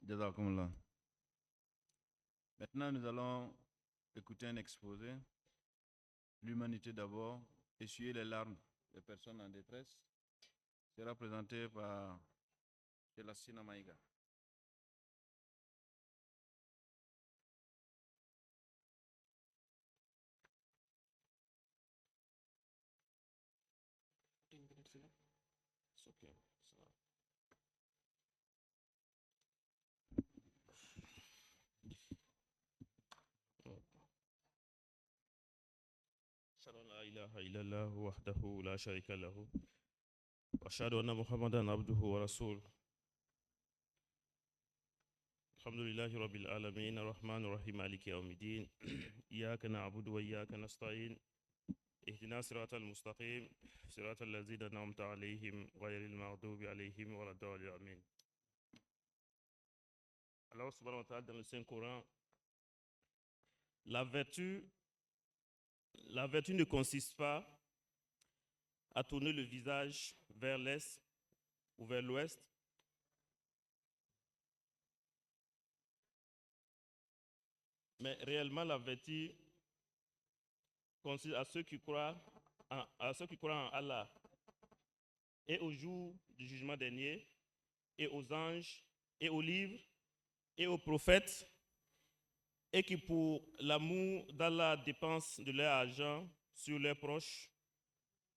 Jazakumullah. Maintenant, nous allons écouter un exposé. L'humanité d'abord, essuyer les larmes des personnes en détresse, sera présenté par Lassina Maïga. It's okay. أشهد أن لا إله إلا الله وحده لا شريك له وأشهد أن محمدا عبده ورسوله. الحمد لله رب العالمين الرحمن الرحيم مالك يوم الدين إياك نعبد وإياك نستعين اهدنا الصراط المستقيم صراط الذين أنعمت عليهم غير المغضوب عليهم ولا الضالين آمين. Allah سبحانه وتعالى dans le Saint-Coran, la vertu ne consiste pas à tourner le visage vers l'est ou vers l'ouest, mais réellement la vertu consiste à ceux qui croient en Allah et au jour du jugement dernier, et aux anges, et aux livres, et aux prophètes, et qui pour l'amour d'Allah dépensent de leur argent sur leurs proches,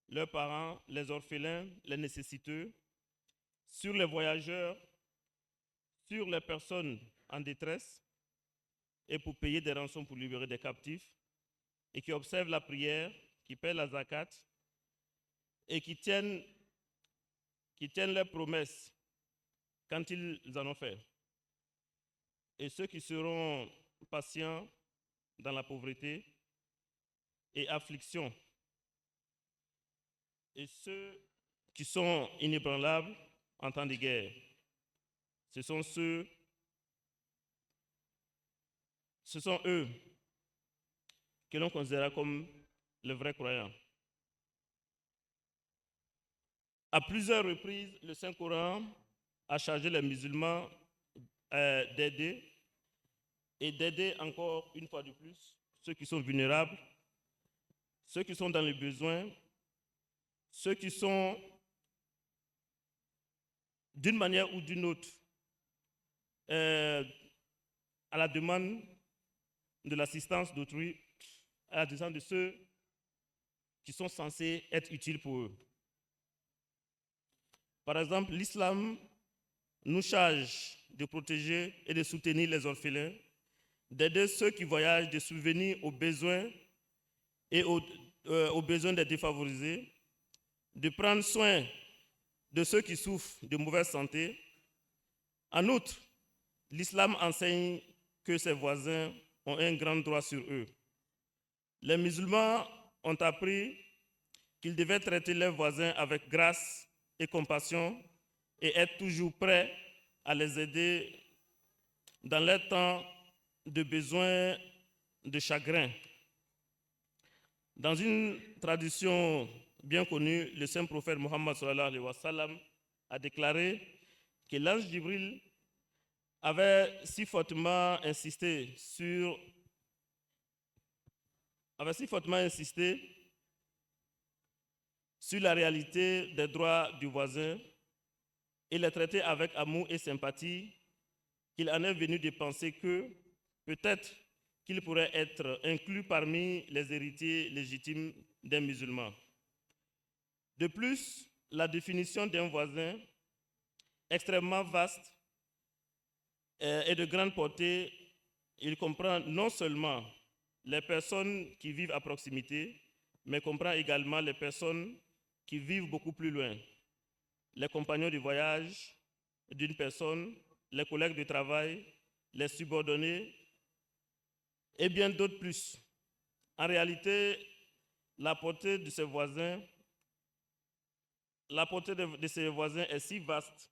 leurs parents, les orphelins, les nécessiteux, sur les voyageurs, sur les personnes en détresse, et pour payer des rançons pour libérer des captifs, et qui observent la prière, qui paient la zakat, et qui tiennent leurs promesses quand ils en ont fait. Et ceux qui seront patients dans la pauvreté et affliction, et ceux qui sont inébranlables en temps de guerre, ce sont eux que l'on considère comme les vrais croyants. À plusieurs reprises, le Saint-Coran a chargé les musulmans d'aider et d'aider encore une fois de plus ceux qui sont vulnérables, ceux qui sont dans le besoin, ceux qui sont d'une manière ou d'une autre à la demande de l'assistance d'autrui, à la demande de ceux qui sont censés être utiles pour eux. Par exemple, l'islam nous charge de protéger et de soutenir les orphelins, d'aider ceux qui voyagent, de subvenir aux besoins et aux besoins des défavorisés, de prendre soin de ceux qui souffrent de mauvaise santé. En outre, l'islam enseigne que ses voisins ont un grand droit sur eux. Les musulmans ont appris qu'ils devaient traiter leurs voisins avec grâce et compassion et être toujours prêts à les aider dans leur temps de besoin, de chagrin. Dans une tradition bien connue, le saint prophète Mohammed صلى الله عليه وسلم a déclaré que l'ange Jibril avait si fortement insisté sur la réalité des droits du voisin et les traiter avec amour et sympathie qu'il en est venu de penser que peut-être qu'il pourrait être inclus parmi les héritiers légitimes des musulmans. De plus, la définition d'un voisin, extrêmement vaste et de grande portée, il comprend non seulement les personnes qui vivent à proximité, mais comprend également les personnes qui vivent beaucoup plus loin, les compagnons de voyage d'une personne, les collègues de travail, les subordonnés et bien d'autres plus. En réalité, la portée de ses voisins est si vaste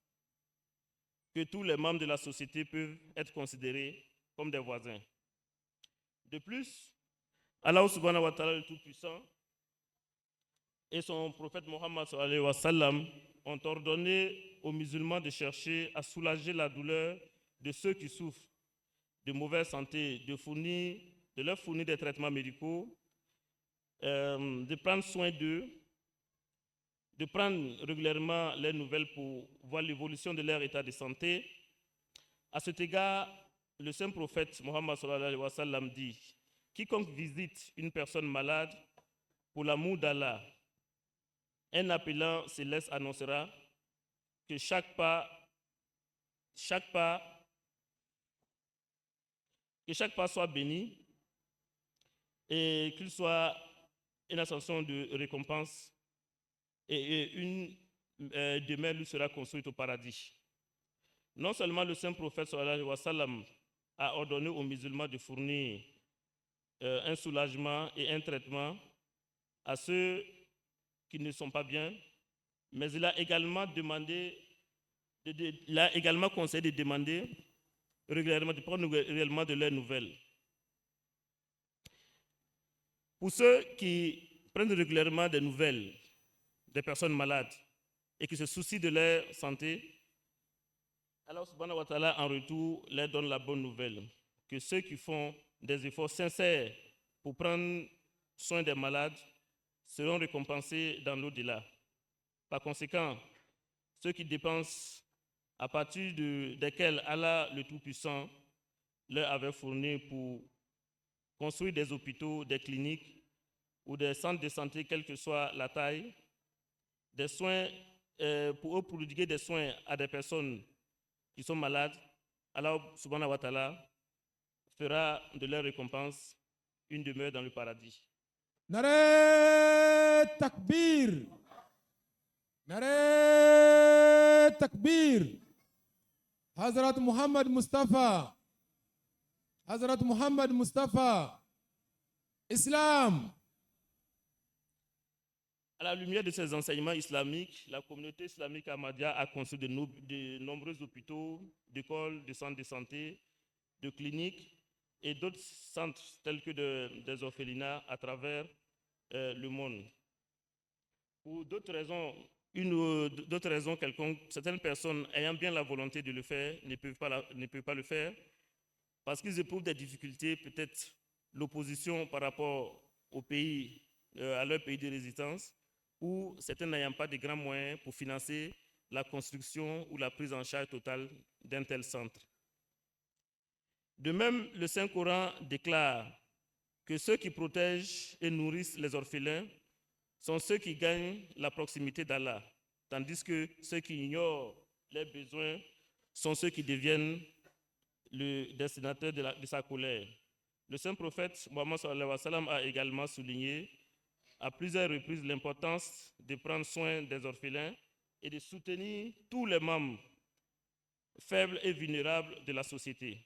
que tous les membres de la société peuvent être considérés comme des voisins. De plus, Allah سبحانه وتعالى le Tout-Puissant et son prophète Mohammed صلى الله عليه وسلم ont ordonné aux musulmans de chercher à soulager la douleur de ceux qui souffrent de mauvaise santé, de leur fournir des traitements médicaux, de prendre soin d'eux, de prendre régulièrement les nouvelles pour voir l'évolution de leur état de santé. À cet égard, le saint prophète Mohammed sallallahu alayhi wa sallam dit: quiconque visite une personne malade pour l'amour d'Allah, un appelant céleste annoncera que chaque pas soit béni et qu'il soit une ascension de récompense et une demeure lui sera construite au paradis. Non seulement le saint prophète sallallahu alayhi wa sallam a ordonné aux musulmans de fournir un soulagement et un traitement à ceux qui ne sont pas bien, mais il a également demandé, il a également conseillé de demander régulièrement, de prendre régulièrement de leurs nouvelles. Pour ceux qui prennent régulièrement des nouvelles des personnes malades et qui se soucient de leur santé, Allah subhanahu wa ta'ala en retour leur donne la bonne nouvelle, que ceux qui font des efforts sincères pour prendre soin des malades seront récompensés dans l'au-delà. Par conséquent, ceux qui dépensent à partir desquels Allah le Tout-Puissant leur avait fourni pour construire des hôpitaux, des cliniques ou des centres de santé, quelle que soit la taille, des soins, pour eux prodiguer des soins à des personnes qui sont malades, Allah subhanahu wa ta'ala fera de leur récompense une demeure dans le paradis. Nare takbir. Nare takbir. Hazrat Muhammad Mustafa. Hazrat Muhammad Mustafa. Islam. À la lumière de ces enseignements islamiques, la communauté islamique Ahmadiyya a construit de nombreux hôpitaux, d'écoles, de centres de santé, de cliniques et d'autres centres tels que des orphelinats à travers le monde. Pour d'autres raisons, une ou d'autres raisons quelconques, certaines personnes ayant bien la volonté de le faire ne peuvent pas le faire parce qu'ils éprouvent des difficultés, peut-être l'opposition par rapport au pays, à leur pays de résidence, ou certains n'ayant pas de grands moyens pour financer la construction ou la prise en charge totale d'un tel centre. De même, le Saint-Coran déclare que ceux qui protègent et nourrissent les orphelins sont ceux qui gagnent la proximité d'Allah, tandis que ceux qui ignorent leurs besoins sont ceux qui deviennent le destinataire de sa colère. Le saint prophète Mohammed sallallahu alayhi wa sallam a également souligné à plusieurs reprises l'importance de prendre soin des orphelins et de soutenir tous les membres faibles et vulnérables de la société.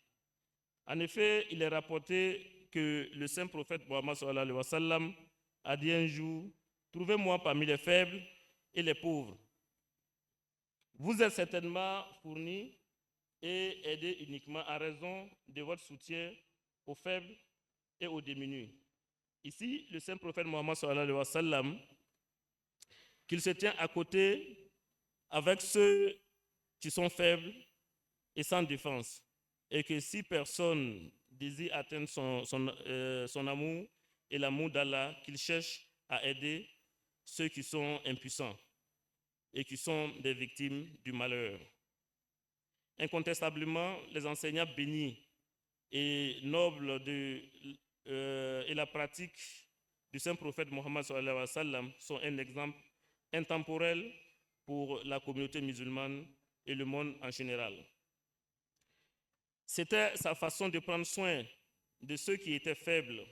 En effet, il est rapporté que le saint prophète Mohammed sallallahu alayhi wa sallam a dit un jour: trouvez-moi parmi les faibles et les pauvres. Vous êtes certainement fournis et aidés uniquement en raison de votre soutien aux faibles et aux démunis. Ici, le saint prophète Mohammed sallallahu alayhi wa sallam, qu'il se tient à côté avec ceux qui sont faibles et sans défense, et que si personne désire atteindre son amour et l'amour d'Allah, qu'il cherche à aider ceux qui sont impuissants et qui sont des victimes du malheur. Incontestablement, les enseignants bénis et nobles et la pratique du saint prophète Mohammed sallallahu alayhi wa sallam sont un exemple intemporel pour la communauté musulmane et le monde en général. C'était sa façon de prendre soin de ceux qui étaient faibles,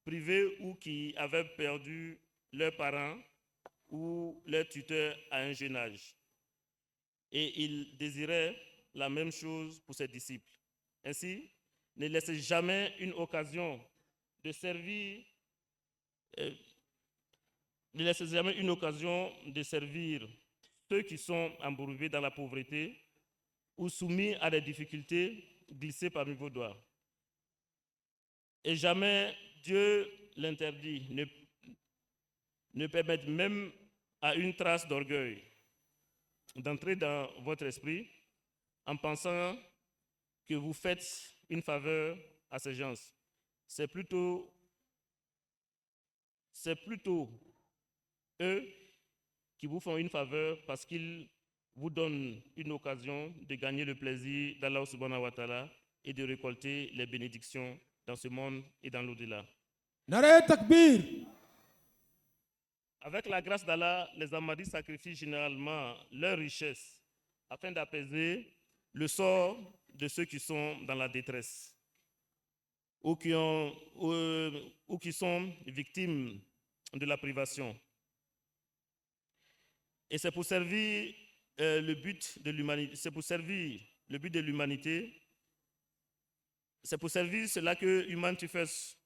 privés ou qui avaient perdu leurs parents ou leurs tuteurs à un jeune âge. Et il désirait la même chose pour ses disciples. Ainsi, ne laissez jamais une occasion de servir, ne laissez jamais une occasion de servir ceux qui sont embourbés dans la pauvreté ou soumis à des difficultés glissées parmi vos doigts. Et jamais Dieu l'interdit, ne permet même à une trace d'orgueil d'entrer dans votre esprit en pensant que vous faites une faveur à ces gens. C'est plutôt eux qui vous font une faveur parce qu'ils vous donnent une occasion de gagner le plaisir d'Allah سبحانه وتعالى et de récolter les bénédictions dans ce monde et dans l'au-delà. نعرۂ تکبیر. Avec la grâce d'Allah, les Ahmadis sacrifient généralement leur richesse afin d'apaiser le sort de ceux qui sont dans la détresse ou qui sont victimes de la privation. Et c'est pour servir le but de l'humanité, c'est pour servir le but de l'humanité, c'est pour servir cela que Humanity First,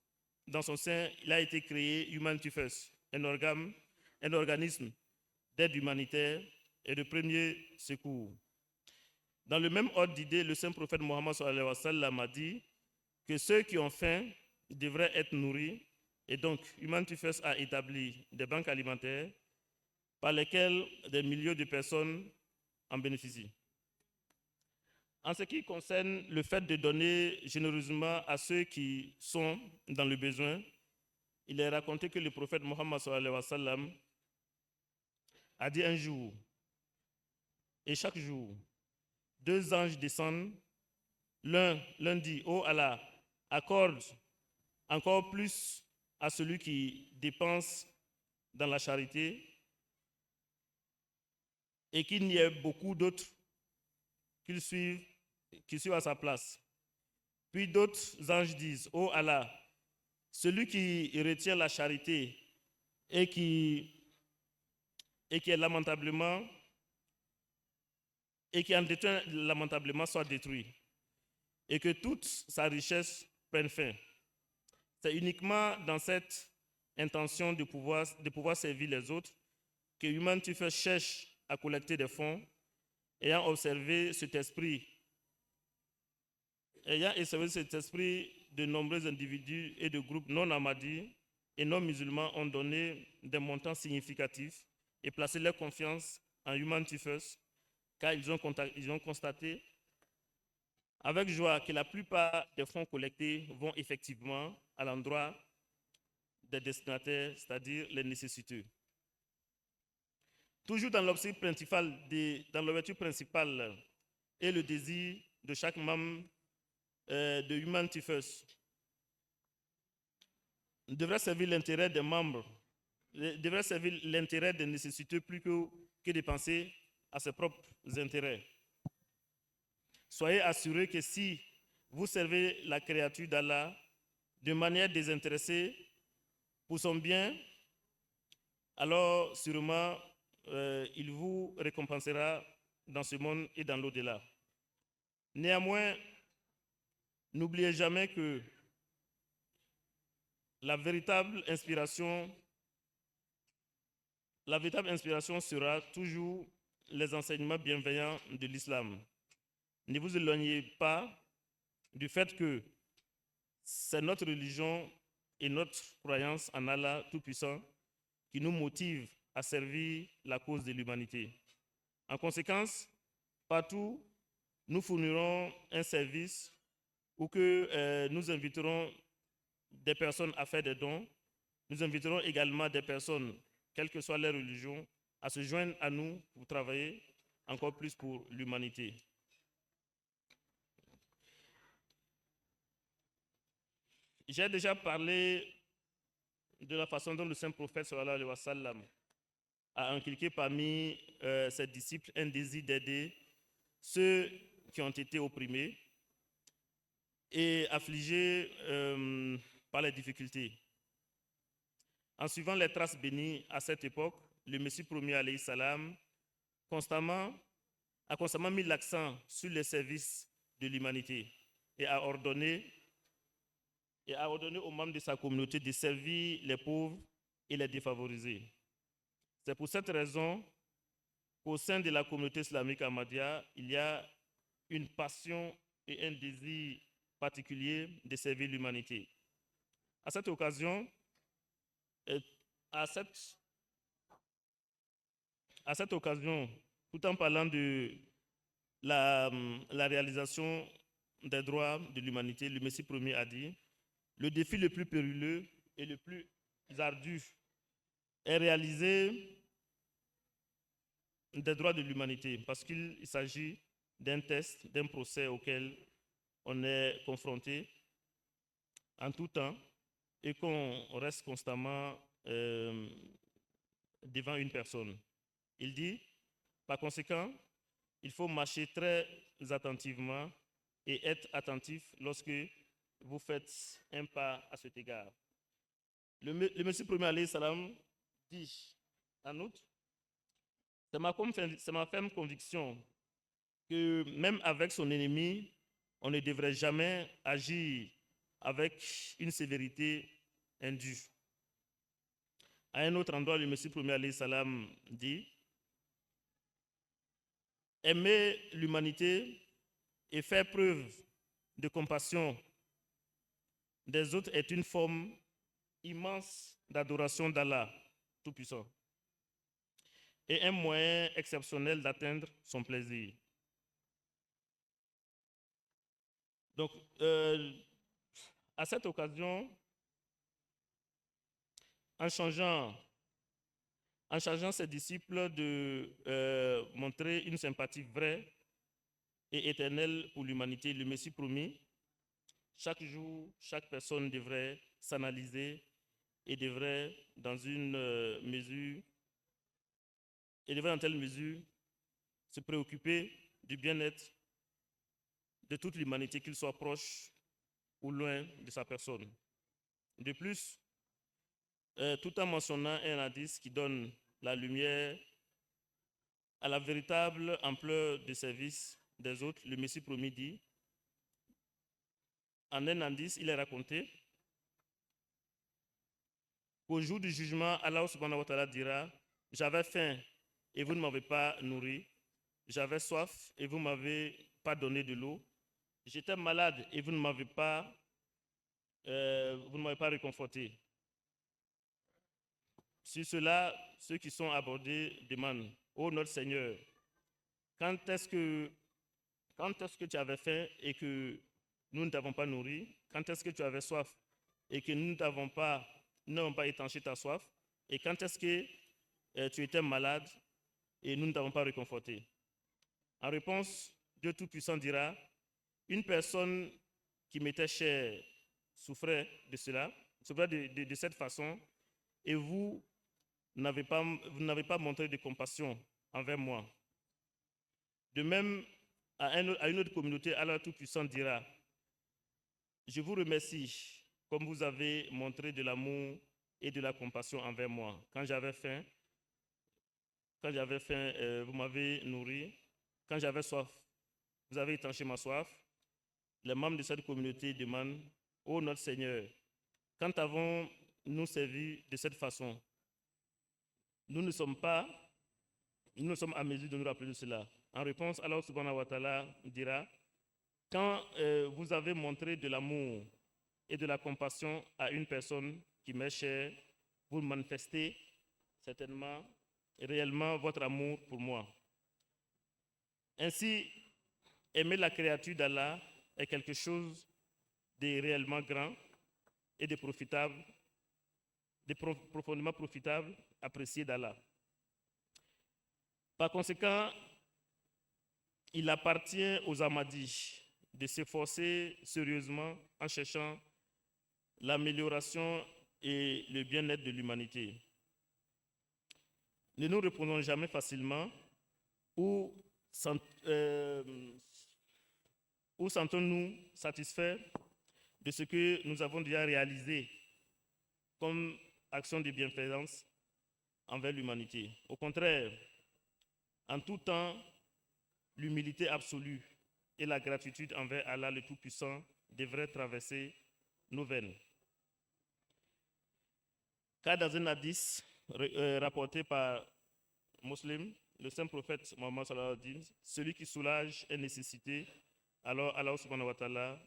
dans son sein, il a été créé Humanity First, un organe, un organisme d'aide humanitaire et de premier secours. Dans le même ordre d'idées, le saint prophète Mohammed صلى الله عليه وسلم a dit que ceux qui ont faim devraient être nourris. Et donc, Humanity First a établi des banques alimentaires par lesquelles des milliers de personnes en bénéficient. En ce qui concerne le fait de donner généreusement à ceux qui sont dans le besoin, il est raconté que le prophète Mohammed صلى الله عليه وسلم a dit un jour, et chaque jour, deux anges descendent. L'un dit: «Oh Allah, accorde encore plus à celui qui dépense dans la charité et qu'il n'y ait beaucoup d'autres qui suivent à sa place.» Puis d'autres anges disent: «Oh Allah, celui qui retient la charité et qui est lamentablement et qui en détient lamentablement soit détruit et que toute sa richesse prenne fin.» C'est uniquement dans cette intention de pouvoir servir les autres que Humanity First cherche à collecter des fonds. Ayant observé cet esprit, de nombreux individus et de groupes non ahmadis et non musulmans ont donné des montants significatifs et placé leur confiance en Humanity First, car ils ont constaté avec joie que la plupart des fonds collectés vont effectivement à l'endroit des destinataires, c'est-à-dire les nécessiteux. Toujours dans l'objectif principal et le désir de chaque membre de Humanity First devrait servir l'intérêt des membres, devrait servir l'intérêt des nécessiteux plus que de penser à ses propres intérêts. Soyez assurés que si vous servez la créature d'Allah de manière désintéressée pour son bien, alors sûrement il vous récompensera dans ce monde et dans l'au-delà. Néanmoins, n'oubliez jamais que la véritable inspiration sera toujours les enseignements bienveillants de l'islam. Ne vous éloignez pas du fait que c'est notre religion et notre croyance en Allah Tout-Puissant qui nous motive à servir la cause de l'humanité. En conséquence, partout, nous fournirons un service ou que nous inviterons des personnes à faire des dons. Nous inviterons également des personnes, quelle que soit leur religion, à se joindre à nous pour travailler encore plus pour l'humanité. J'ai déjà parlé de la façon dont le saint prophète صلى الله عليه وسلم a inculqué parmi ses disciples un désir d'aider ceux qui ont été opprimés et affligés par les difficultés. En suivant les traces bénies à cette époque, le Messie promis عليه السلام a constamment mis l'accent sur les services de l'humanité et a ordonné aux membres de sa communauté de servir les pauvres et les défavorisés. C'est pour cette raison qu'au sein de la communauté islamique Ahmadiyya, il y a une passion et un désir particulier de servir l'humanité. À cette occasion, tout en parlant de la réalisation des droits de l'humanité, le Messie premier a dit: le défi le plus périlleux et le plus ardu est réalisé des droits de l'humanité, parce qu'il s'agit d'un test, d'un procès auquel on est confronté en tout temps et qu'on reste constamment devant une personne. Il dit: par conséquent, il faut marcher très attentivement et être attentif lorsque vous faites un pas à cet égard. Le Messie premier alayhi salam dit en outre: c'est ma ferme conviction que même avec son ennemi, on ne devrait jamais agir avec une sévérité indue. À un autre endroit, le Messie premier alayhi salam dit: aimer l'humanité et faire preuve de compassion des autres est une forme immense d'adoration d'Allah Tout-Puissant et un moyen exceptionnel d'atteindre son plaisir. Donc, à cette occasion, en chargeant ses disciples de montrer une sympathie vraie et éternelle pour l'humanité, le Messie promis, chaque jour, chaque personne devrait s'analyser et devrait, dans une mesure, et devrait en telle mesure se préoccuper du bien-être de toute l'humanité, qu'il soit proche ou loin de sa personne. De plus, tout en mentionnant un hadith qui donne la lumière à la véritable ampleur du service des autres, le Messie promis dit: en un hadith, il est raconté qu'au jour du jugement, Allah subhanahu wa ta'ala dira: j'avais faim et vous ne m'avez pas nourri, j'avais soif et vous ne m'avez pas donné de l'eau, j'étais malade et vous ne m'avez pas réconforté. Sur cela, ceux qui sont abordés demandent: ô notre Seigneur, quand est-ce que tu avais faim et que nous ne t'avons pas nourri? Quand est-ce que tu avais soif et que nous n'avons pas étanché ta soif? Et quand est-ce que tu étais malade et nous ne t'avons pas réconforté? En réponse, Dieu Tout-Puissant dira: une personne qui m'était chère souffrait de cela, souffrait de cette façon, et vous n'avez pas montré de compassion envers moi. De même, à une autre communauté, Allah Tout-Puissant dira: je vous remercie comme vous avez montré de l'amour et de la compassion envers moi. Quand j'avais faim, vous m'avez nourri. Quand j'avais soif, vous avez étanché ma soif. Les membres de cette communauté demandent: ô notre Seigneur, quand avons-nous servi de cette façon? Nous ne sommes à mesure de nous rappeler de cela. En réponse, Allah subhanahu wa ta'ala dira: quand vous avez montré de l'amour et de la compassion à une personne qui m'est chère, vous manifestez certainement et réellement votre amour pour moi. Ainsi, aimer la créature d'Allah est quelque chose de réellement grand et de profitable, de profondément profitable, apprécié d'Allah. Par conséquent, il appartient aux Ahmadis de s'efforcer sérieusement en cherchant l'amélioration et le bien-être de l'humanité. Ne nous répondons jamais facilement ou sentons-nous satisfaits de ce que nous avons déjà réalisé comme action de bienfaisance envers l'humanité. Au contraire, en tout temps, l'humilité absolue et la gratitude envers Allah le Tout-Puissant devraient traverser nos veines. Car dans un hadith rapporté par Muslim, le saint prophète Mohammed sallallahu alayhi wa sallam dit: celui qui soulage une nécessité, alors Allah subhanahu wa ta'ala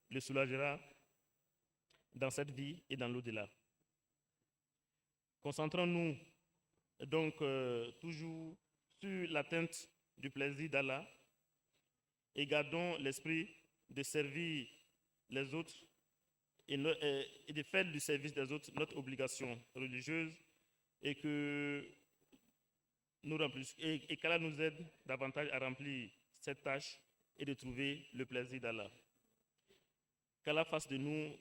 le soulagera dans cette vie et dans l'au-delà. Concentrons-nous donc toujours sur l'atteinte du plaisir d'Allah et gardons l'esprit de servir les autres et de faire du service des autres notre obligation religieuse et que nous remplissons, et qu'Allah nous aide davantage à remplir cette tâche et de trouver le plaisir d'Allah. Qu'Allah fasse de nous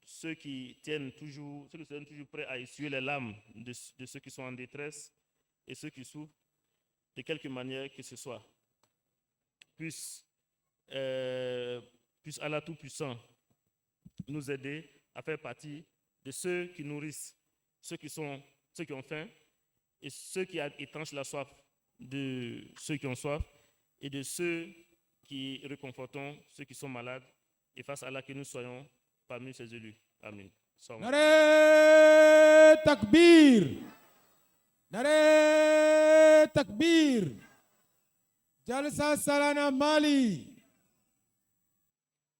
ceux qui tiennent toujours, ceux qui sont toujours prêts à essuyer les larmes de ceux qui sont en détresse et ceux qui souffrent de quelque manière que ce soit. Puisse Allah Tout-Puissant nous aider à faire partie de ceux qui nourrissent ceux qui ont faim et ceux qui étanchent la soif de ceux qui ont soif et de ceux qui réconfortons ceux qui sont malades et fasse Allah que nous soyons parmi ses élus. Amin. Salam. Nare takbir. Nare takbir. Jalsa Salana Mali.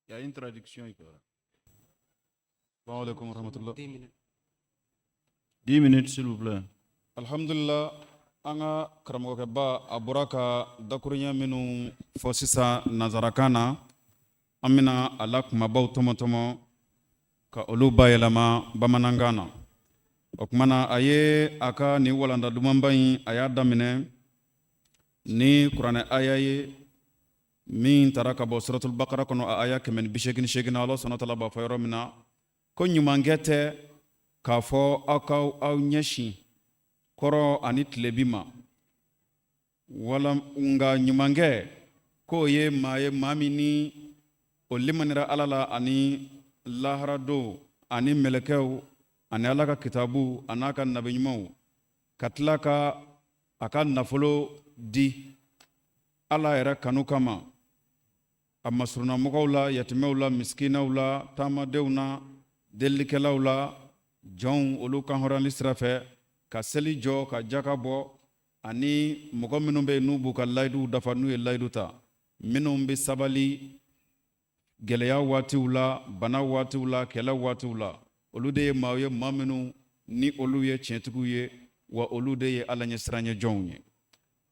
Il y a une traduction, Ikora. Assalamu alaikum warahmatullah. 10 minutes. 10 minutes, s'il vous plaît. Alhamdulillah, an ka karamɔgɔkɛba a bɔra ka dakuruɲɛ minnu fɔ sisan nanzarakan na, an bɛna a la kumabaw tɔmɔ tɔmɔ ka olu bayɛlɛma bamanankan na. O tuma na, a ye a ka nin walanda dumanba in, a y'a daminɛ ni kuranɛ aya ye min tara ka bɔ suratul bakara kɔnɔ, a aya 188 na. Ala sɔnna tala b'a fɔ yɔrɔ min na ko ɲumankɛ tɛ k'a fɔ aw ka aw ɲɛsin kɔrɔ ani tilebi ma wala, nka ɲumankɛ k'o ye maa ye, maa min ni o limanira Ala la ani laharadon ani mɛlɛkɛw ani Ala ka kitabu a n'a ka nabi ɲumanw, ka tila ka a ka nafolo di Ala yɛrɛ kanu kama a masurunamɔgɔw la, yatimɛw la, misikinaw la, taamadenw na, delilikɛlaw la, jɔnw olu kan hɔrɔnyali sira fɛ, ka seli jɔ, ka jaka bɔ, ani mɔgɔ minnu bɛ yen n'u b'u ka layiduw dafa n'u ye layidu ta, minnu bɛ sabali gɛlɛya waatiw la, bana waatiw la, kɛlɛ waatiw la, olu de ye maaw ye, maa minnu ni olu ye tiɲɛtigiw ye, wa olu de ye Ala ɲɛsiranɲɛ jɔnw ye.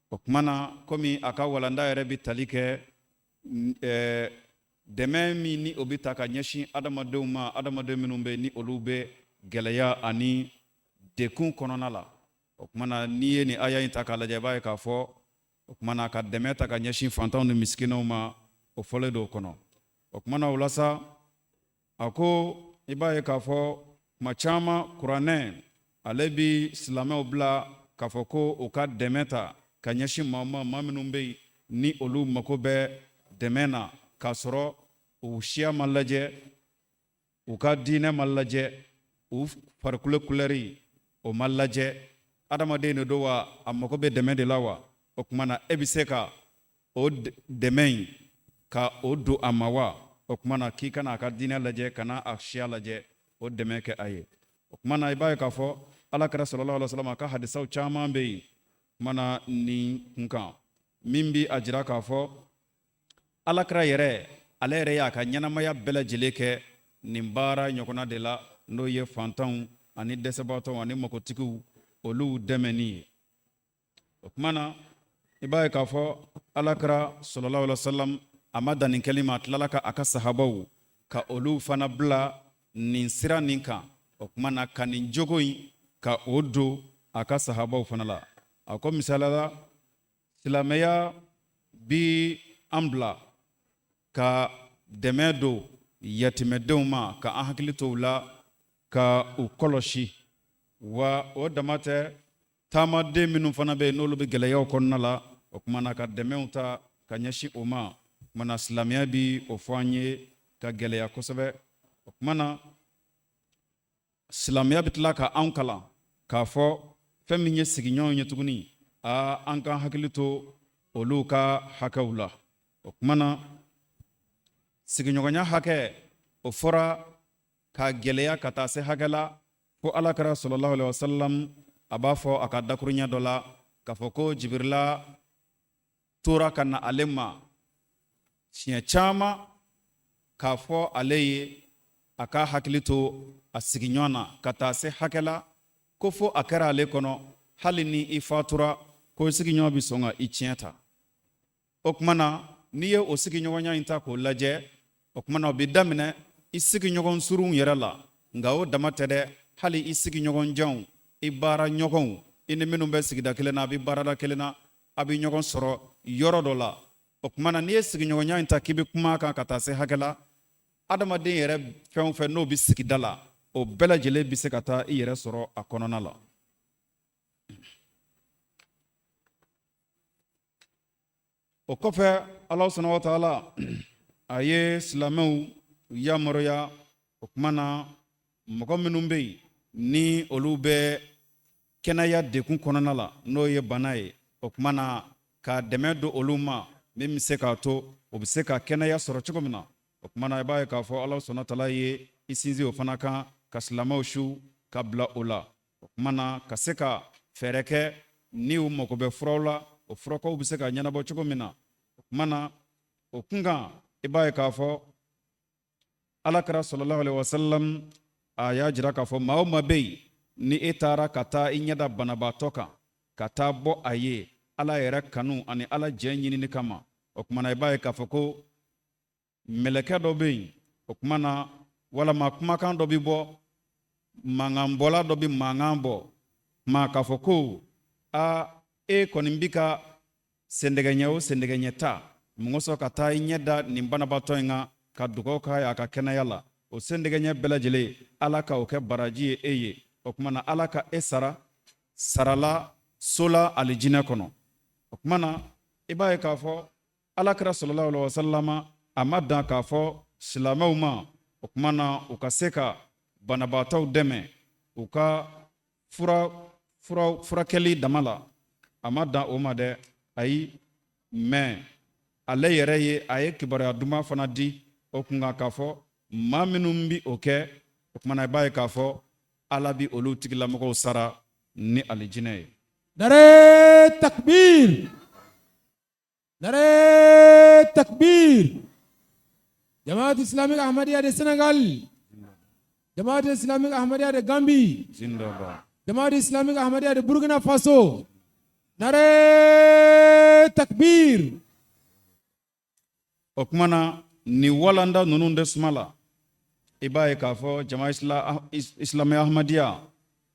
O tuma na, komi a ka walanda yɛrɛ bɛ tali kɛ dɛmɛ min ni o bɛ ta ka ɲɛsin adamadenw ma, adamaden minnu bɛ ni olu bɛ gɛlɛya ani dekun kɔnɔna la, o tuma na, n'i ye nin aya in ta k'a lajɛ, i b'a ye k'a fɔ o tuma na ka dɛmɛ ta ka ɲɛsin fantanw ni misikinɛw ma, o fɔlen don o kɔnɔ. O tuma na, o la sa, a ko i b'a ye k'a fɔ tuma caman kuranɛ ale bi silamɛw bila k'a fɔ ko u ka dɛmɛ ta ka ɲɛsin maa ma, maa minnu bɛ yen ni olu mako bɛ dɛmɛ na, k'a sɔrɔ u siya ma lajɛ, u ka diinɛ ma lajɛ, u farikolo kulɛri o ma lajɛ. Adamaden de don wa, a mako bɛ dɛmɛ de la wa. O tuma na, e bɛ se ka o dɛmɛ in ka o don a ma wa. O tuma na, k'i kana a ka diinɛ lajɛ, kana a siya lajɛ, o dɛmɛ kɛ a ye. O tuma na, i b'a ye k'a fɔ Ala kɛra sallallahu alaihi wasallam a ka hadisaw caman bɛ yen tuma na nin kun kan min bi a jira k'a fɔ Ala kɛra yɛrɛ, ale yɛrɛ y'a ka ɲɛnamaya bɛɛ lajɛlen kɛ nin baara ɲɔgɔnna de la, n'o ye fantanw ani dɛsɛbaatɔw ani makotigiw olu dɛmɛni ye. O tuma na, i b'a ye k'a fɔ Ala kɛra sallallahu alaihi wasallam a ma dan nin kɛli ma, a tilala ka a ka sahabaw ka olu fana bila nin sira nin kan. O tuma na, ka nin jogo in ka o don a ka sahabaw fana la. A ko misaliya la, silamɛya bi an bila ka dɛmɛ don yatimɛdenw ma, ka an hakili to u la, ka u kɔlɔsi wa. O dama tɛ, taamaden minnu fana bɛ yen n'olu bɛ gɛlɛyaw kɔnɔna la, o tuma na ka dɛmɛw ta ka ɲɛsin o ma. O tuma na, silamɛya bi o fɔ an ye ka gɛlɛya kosɛbɛ. O tuma na, silamɛya bɛ tila ka anw kalan k'a fɔ fɛn min ye sigiɲɔgɔnw ye tuguni, aa, an k'an hakili to olu ka hakɛw la. O tuma na, sigiɲɔgɔnya hakɛ o fɔra ka gɛlɛya ka taa se hakɛ la fo Ala kɛra sallallahu alaihi wasallam a b'a fɔ a ka dakuruɲɛ dɔ la k'a fɔ ko Jibirila tora ka na ale ma siɲɛ caman k'a fɔ ale ye a ka hakili to a sigiɲɔgɔn na ka taa se hakɛ la ko fo a kɛra ale kɔnɔ hali ni i fatura ko sigiɲɔgɔn bɛ sɔn ka i tiɲɛ ta. O tuma na n'i ye o sigiɲɔgɔnya in ta k'o lajɛ, o tuma na o bɛ daminɛ i sigiɲɔgɔn surunw yɛrɛ la. Nka o dama tɛ dɛ, hali i sigiɲɔgɔn janw, i baara ɲɔgɔnw, i ni minnu bɛ sigida kelen na, a bɛ baarada kelen na, a bɛ ɲɔgɔn sɔrɔ yɔrɔ dɔ la. O tuma na n'i ye sigiɲɔgɔnya in ta k'i bɛ kuma a kan ka taa se hakɛ la, adamaden yɛrɛ fɛn o fɛn n'o bɛ sigida la, o bɛɛ lajɛlen bɛ se ka taa i yɛrɛ sɔrɔ a kɔnɔna la. O kɔfɛ, Ala subhanahu wa taala a ye silamɛw yamaruya, o tuma na mɔgɔ minnu bɛ yen ni olu bɛ kɛnɛya degun kɔnɔna la, n'o ye bana ye, o tuma na ka dɛmɛ don olu ma min bɛ se k'a to o bɛ se ka kɛnɛya sɔrɔ cogo min na. O tuma na i b'a ye k'a fɔ Ala subhanahu wa taala ye i sinsin o fana kan ka silamɛw su ka bila o la. O tuma na ka se ka fɛɛrɛ kɛ ni u mago bɛ furaw la, o furakow bɛ se ka ɲɛnabɔ cogo min na. O tuma na o kunkan, i b'a ye k'a fɔ Ala kira sallallahu alaihi wasallam a y'a jira k'a fɔ maa o maa bɛ yen ni e taara ka taa i ɲɛda banabaatɔ kan ka taa bɔ a ye Ala yɛrɛ kanu ani Ala jɛ ɲinini kama, o tuma na i b'a ye k'a fɔ ko mɛlɛkɛ dɔ bɛ yen, o tuma na walama kumakan dɔ bɛ bɔ, mankanbɔla dɔ bɛ mankan bɔ kuma k'a fɔ ko a e kɔni bi ka sendɛgɛ ɲɛ o sendɛgɛ ɲɛ ta mun kosɔn ka taa i ɲɛ da nin banabaatɔ in kan ka dugawu k'a ye a ka kɛnɛya la. O sendɛgɛ ɲɛ bɛɛ lajɛlen, Ala ka o kɛ baraji ye e ye. O tuma na Ala ka e sara sarala so la alijinɛ kɔnɔ. O tuma na i b'a ye k'a fɔ Ala kira sallallahu alaihi wasallam a ma dan k'a fɔ silamɛw ma, o tuma na u ka se ka banabaatɔw dɛmɛ u ka fura fura furakɛli dama la. A ma dan o ma dɛ, ayi, mais ale yɛrɛ ye a ye kibaruya duman fana di o kunkan k'a fɔ maa minnu bi o kɛ, o tuma na i b'a ye k'a fɔ Ala bi olu tigilamɔgɔw sara ni alijinɛ ye. Nare takbir! Nare takbir! Jamaat Islamique Ahmadiyya de Sénégal! Jamaat Islamique Ahmadiyya de Gambie! Zindaba. Jamaat Islamique Ahmadiyya de Burkina Faso! Nare takbir! O tuma na nin walanda ninnu de suma la, i b'a ye k'a fɔ jama Islamiya Ahmadiyya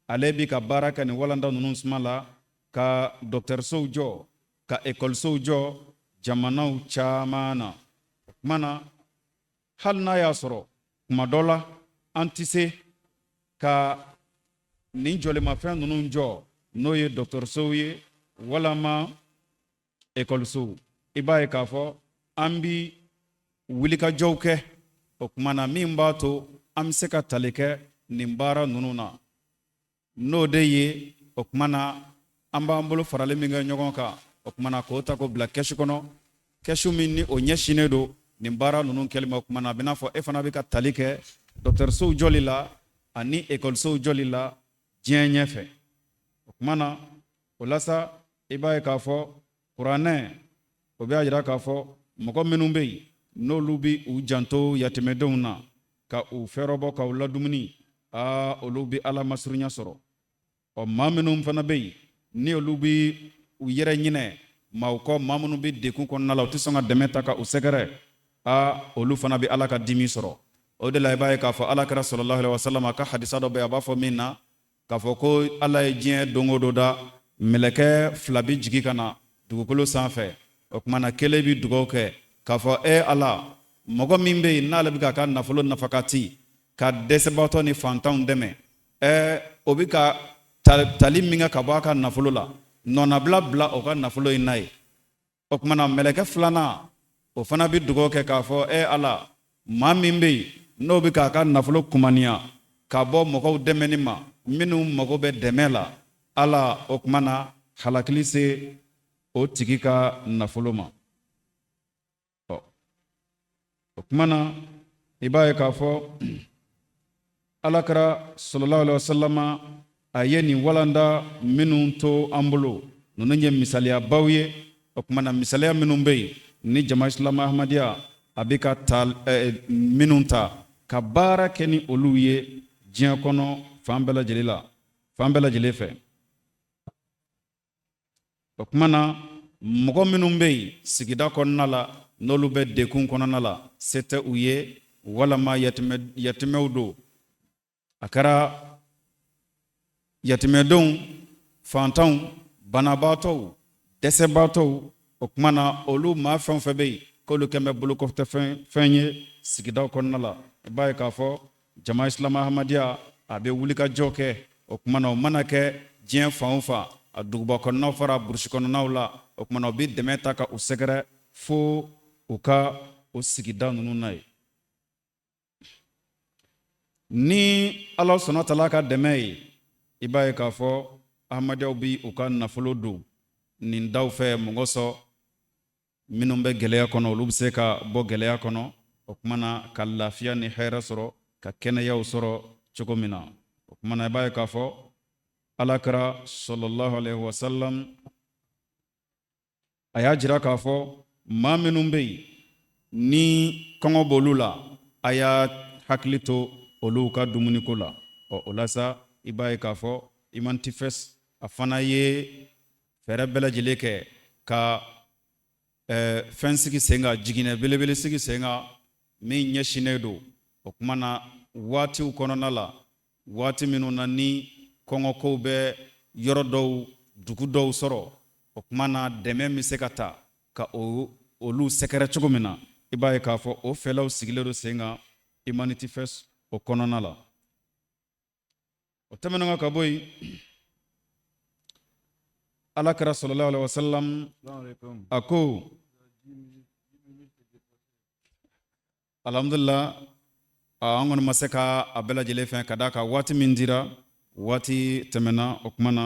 ale bi ka baara kɛ nin walanda ninnu suma la ka dɔgɔtɔrɔsow jɔ, ka ekɔlisow jɔ jamanaw caman na. O tuma na hali n'a y'a sɔrɔ kuma dɔ la an tɛ se ka nin jɔlimafɛn ninnu jɔ, n'o ye dɔgɔtɔrɔsow ye walama ekɔlisow, i b'a ye k'a fɔ an bi wulikajɔw kɛ, o tuma na min b'a to an bɛ se ka tali kɛ nin baara ninnu na, n'o de ye, o tuma na an b'an bolo faralen min kɛ ɲɔgɔn kan, o tuma na k'o ta k'o bila kɛsu kɔnɔ, kɛsu min ni o ɲɛsinnen don nin baara ninnu kɛli ma. O tuma na a bɛ n'a fɔ e fana bɛ ka tali kɛ dɔgɔtɔrɔsow jɔli la ani ekɔlisow jɔli la diɲɛ ɲɛfɛ. O tuma na o la sa, i b'a ye k'a fɔ kuranɛ o b'a jira k'a fɔ mɔgɔ minnu bɛ yen n'olu bɛ u janto yatimɛdenw na ka u fɛɛrɛbɔ ka u ladumuni, aa olu bɛ Ala masurunya sɔrɔ. Ɔ maa minnu fana bɛ yen ni olu bɛ u yɛrɛ ɲinɛ maaw kɔ, maa minnu bɛ degun kɔnɔna la, u tɛ sɔn ka dɛmɛ ta ka u sɛgɛrɛ, aa olu fana bɛ Ala ka dimi sɔrɔ. O de la i b'a ye k'a fɔ Ala kira sallallahu alaihi wasallam a ka hadisa dɔ bɛ yen, a b'a fɔ min na k'a fɔ ko Ala ye diɲɛ don o don da, mɛlɛkɛ fila bɛ jigin ka na dugukolo sanfɛ. O tuma na kelen bɛ dugawu kɛ k'a fɔ e Ala, mɔgɔ min bɛ yen n'ale bɛ k'a ka nafolo nafakati ka dɛsɛbaatɔ ni fantanw dɛmɛ, ɛ o bɛ ka tali min kɛ ka bɔ a ka nafolo la, nɔnabila bila o ka nafolo in na ye. O tuma na mɛlɛkɛ filanan o fana bɛ dugawu kɛ k'a fɔ e Ala, maa min bɛ yen n'o bɛ k'a ka nafolo kumaniya ka bɔ mɔgɔw dɛmɛni ma minnu mago bɛ dɛmɛ la, Ala, o tuma na halakili se o tigi ka nafolo ma. Ɔ o tuma na i b'a ye k'a fɔ Ala kira sallallahu alaihi wasallam a ye nin walanda minnu to an bolo, ninnu ye misaliyabaw ye. O tuma na misaliya minnu bɛ yen ni jama silamɛ Ahmadiyya a bɛ ka ta minnu ta ka baara kɛ ni olu ye diɲɛ kɔnɔ fan bɛɛ lajɛlen la, fan bɛɛ lajɛlen fɛ. O tuma na mɔgɔ minnu bɛ yen sigida kɔnɔna la n'olu bɛ dekun kɔnɔna la se tɛ u ye walama yatimɛw don a kɛra yatimɛdenw fantanw banabaatɔw dɛsɛbaatɔw o tuma na olu maa fɛn o fɛn bɛ yen k'olu kɛn bɛ bolokɔfɛ fɛn ye sigidaw kɔnɔna la i b'a ye k'a fɔ jama islama ahmadiyya a bɛ wulikajɔ kɛ o tuma na o mana kɛ diɲɛ fan o fan a duguba kɔnɔnaw fara burusi kɔnɔnaw la o tuma na u bɛ dɛmɛ ta ka u sɛgɛrɛ fo u ka o sigida ninnu na yen ni ala sɔnna tala ka dɛmɛ ye i b'a ye k'a fɔ ahmadiyyaw bi u ka nafolo don nin daw fɛ mɔgɔ sɔn minnu bɛ gɛlɛya kɔnɔ olu bɛ se ka bɔ gɛlɛya kɔnɔ o tuma na ka lafiya ni hɛrɛ sɔrɔ ka kɛnɛyaw sɔrɔ cogo min na o tuma na i b'a ye k'a fɔ ala kira sallallahu alaihi wasallam a y'a jira k'a fɔ maa minnu bɛ yen ni kɔngɔ b'olu la a y'a hakili to olu ka dumuniko la ɔ o la sa i b'a ye k'a fɔ Humanity First a fana ye fɛɛrɛ bɛɛ lajɛlen kɛ ka fɛn sigi sen kan jiginɛ belebele sigi sen kan min ɲɛsinnen don o tuma na waatiw kɔnɔna la waati minnu na ni kɔngɔkow bɛ yɔrɔ dɔw dugu dɔw sɔrɔ o tuma na dɛmɛ bɛ se ka ta ka olu sɛgɛrɛ cogo min na i b'a ye k'a fɔ o fɛlɛw sigilen don sen kan Humanity First o kɔnɔna la o tɛmɛnen kɔ ka bɔ yen ala kira sallallahu alaihi wasallam a ko alhamdulillah an kɔni ma se ka a bɛɛ lajɛlen fɛn ka d'a kan waati min dira waati tɛmɛna o tuma na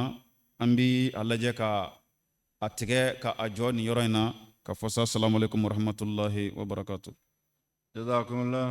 an bi a lajɛ ka a tigɛ ka a jɔ nin yɔrɔ in na ka fɔ sa salamu alaikum warahmatullahi wabarakatuh Jazakumullah.